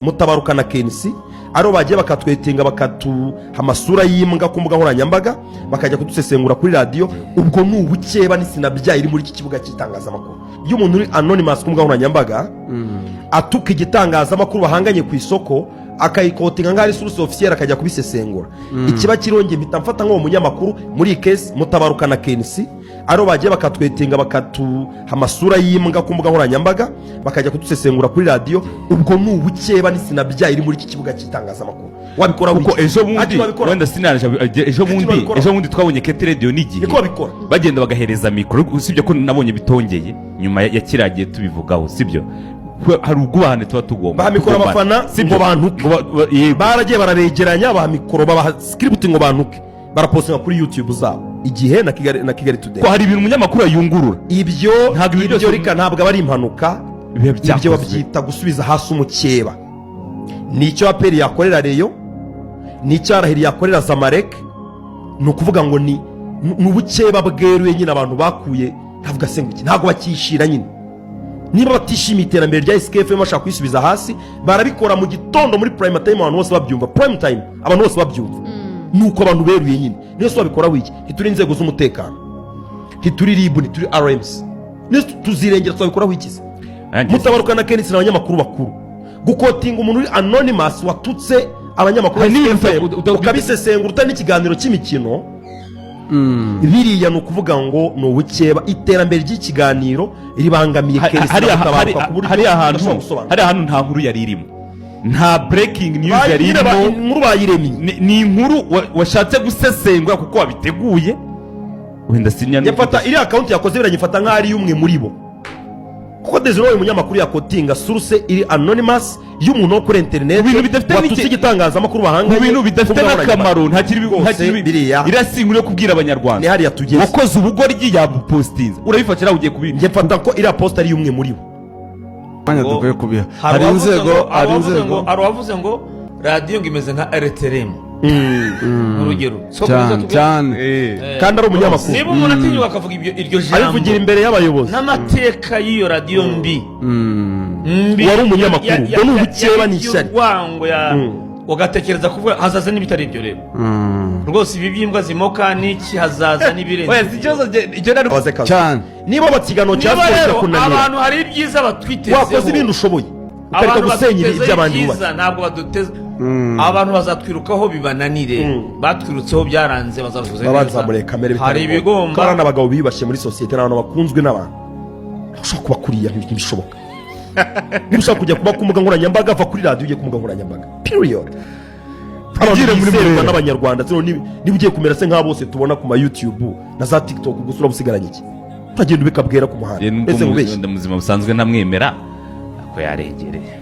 Mutabaruka na KNC, aribo bagiye bakatwetinga, bakatuha amasura y'imbwa ku mbuga nkoranyambaga, bakajya kudusesengura kuri radiyo. Ubwo ni ubukeba n'isinabyaye iri muri iki kibuga cy'itangazamakuru. Iyo umuntu uri anonymous ku mbuga nkoranyambaga atuka igitangazamakuru bahanganye ku isoko, akayiquotinga nk'aho ari source officielle, akajya kubisesengura, ikiba kirongeye, mpita mfata nk'uwo munyamakuru. Muri iyi case, Mutabaruka na KNC, aribo bagiye bakatwetinga, bakatuha amasura y'imbwa ku mbuga nkoranyambaga, bakajya kudusesengura kuri radiyo, ubwo ni ubukeba n'isinabyaye iri muri iki kibuga cy'itangazamakuru. Wabikora Kuko wiki? ejo bundi Ati wabikora. Wenda sinaraje ejo bundi. Babikora. Ejo bundi twabonye KT Radio n'igihe Niko babikora. bagenda bagahereza mikoro, usibye ko nabonye bitongeye nyuma ya kiriya gihe tubivugaho, sibyo? Ko hari ubwubahane tuba tugomba Baha mikoro tugomba. abafana Sibyo? ngo bantuke. Ngo yego. Baragiye barabegeranya, baha mikoro, babaha script ngo bantuke, barapostinga kuri YouTube zabo, Igihe na Kigali Today. Ko hari ibintu umunyamakuru ayungurura. Ibyo Ntabwo ibyo ibyo byose rika ntabwo aba ari impanuka. Biba Ibyo byakozwe. babyita gusubiza hasi umukeba. Ni icyo APR yakorera Rayon, ni icyo Al Ahly yakorera Zamalek. Ni ukuvuga ngo ni ubukeba bweruye nyine. Abantu bakuye, ntavuga se ngo iki, ntabwo bakishira nyine. Niba batishimiye iterambere rya SKFM, bashaka kuyisubiza hasi, barabikora mu gitondo muri prime time, abantu bose babyumva. Prime time abantu bose babyumva, ni uko abantu beruye nyine. Niyo se wabikora wiki? Ntituri inzego z'umutekano, ntituri RIB, ntituri RMC. Niyo tuzirengera, twabikora wiki se? Mutabaruka na KNC ni abanyamakuru bakuru. Guquotinga umuntu uri anonymous watutse abanyamakuru Hari ba n'ibintu SKFM, ukabisesengura utari n'ikiganiro cy'imikino, biriya ni ukuvuga ngo ni ubukeba. Iterambere ry'ikiganiro ribangamiye KNC na hariya Mutabaruka ku buryo hariya hantu udashobora gusobanura. Hariya hantu nta nkuru yari irimo, nta breaking news yari Nyine irimo. Inkuru bayiremye. Ni inkuru washatse gusesengura kuko wabiteguye wenda sinya. Yafata iriya account yakoze, biranyifata nk'aho ari iy'umwe muri bo, kuko Desire uyu munyamakuru yaquotinga source iri anonymous y'umuntu wo kuri interineti Mu bintu bidafite watutse igitangazamakuru bahanganye mu bintu bidafite ku mbuga n'akamaro, nkoranyambaga. ntakiri Rwose ntakiri biriya iriya si inkuru yo kubwira Abanyarwanda. Ni hariya tugeze. Wakoze ubugoryi, yabupositinze, urabifata, ugiye kubi Njye mfata ko iriya post ari iy'umwe muri bo. Mwanya dukwiye kubiha hari uwavuze inzego hari hari uwavuze inzego ngo hari uwavuze ngo radiyo ngo imeze nka RTLM, urugero. Siko cyane kuza tubwira? Cyane. Kandi ari umunyamakuru. Niba umuntu atinyuka akavuga ibyo, iryo jambo abivugira imbere y'abayobozi n'amateka y'iyo radiyo mbi mbi Wari umunyamakuru. Ubwo ni ubukeba n'ishyari. Y'urwango ya ugatekereza kuvuga hazaza n'ibitari ibyo rero. Rwose ibi by'imbwa zimoka n'iki, hazaza n'ibirenze. Oya, si ikibazo icyo nari Abaze kazi. Cyane. Niba ikiganiro cya Niba siporo rero kirakunanira, abantu hari ibyiza batwitezeho, wakoze ibindi ushoboye, ukareka abantu gusenya badutezeho iby'abandi ibyiza, bubatse. ntabwo baduteze. Abantu bazatwirukaho bibananire. Batwirutseho byaranze, bazabivuze Baba neza. bazamuriye kamere. Hari Bitari ngombwa. ibigomba Ko ari n'abagabo biyubashye muri sosiyete, n'abantu bakunzwe n'abantu. Ushobora kuba kuriya ntibishoboka. Niba ushaka kujya kuba ku mbuga nkoranyambaga, va kuri radiyo ujye ku mbuga nkoranyambaga, period. Abantu Twigire muri bizerwa Murera. n'Abanyarwanda. Zino niba ugiye kumera se nk'abo bose tubona ku ma YouTube na za TikTok gusa, uraba usigaranye iki? Uragenda ubikabwira ku muhanda Nubwo mbese ngo ubeshye. Mu buzima busanzwe ntamwemera, ako yarengereye.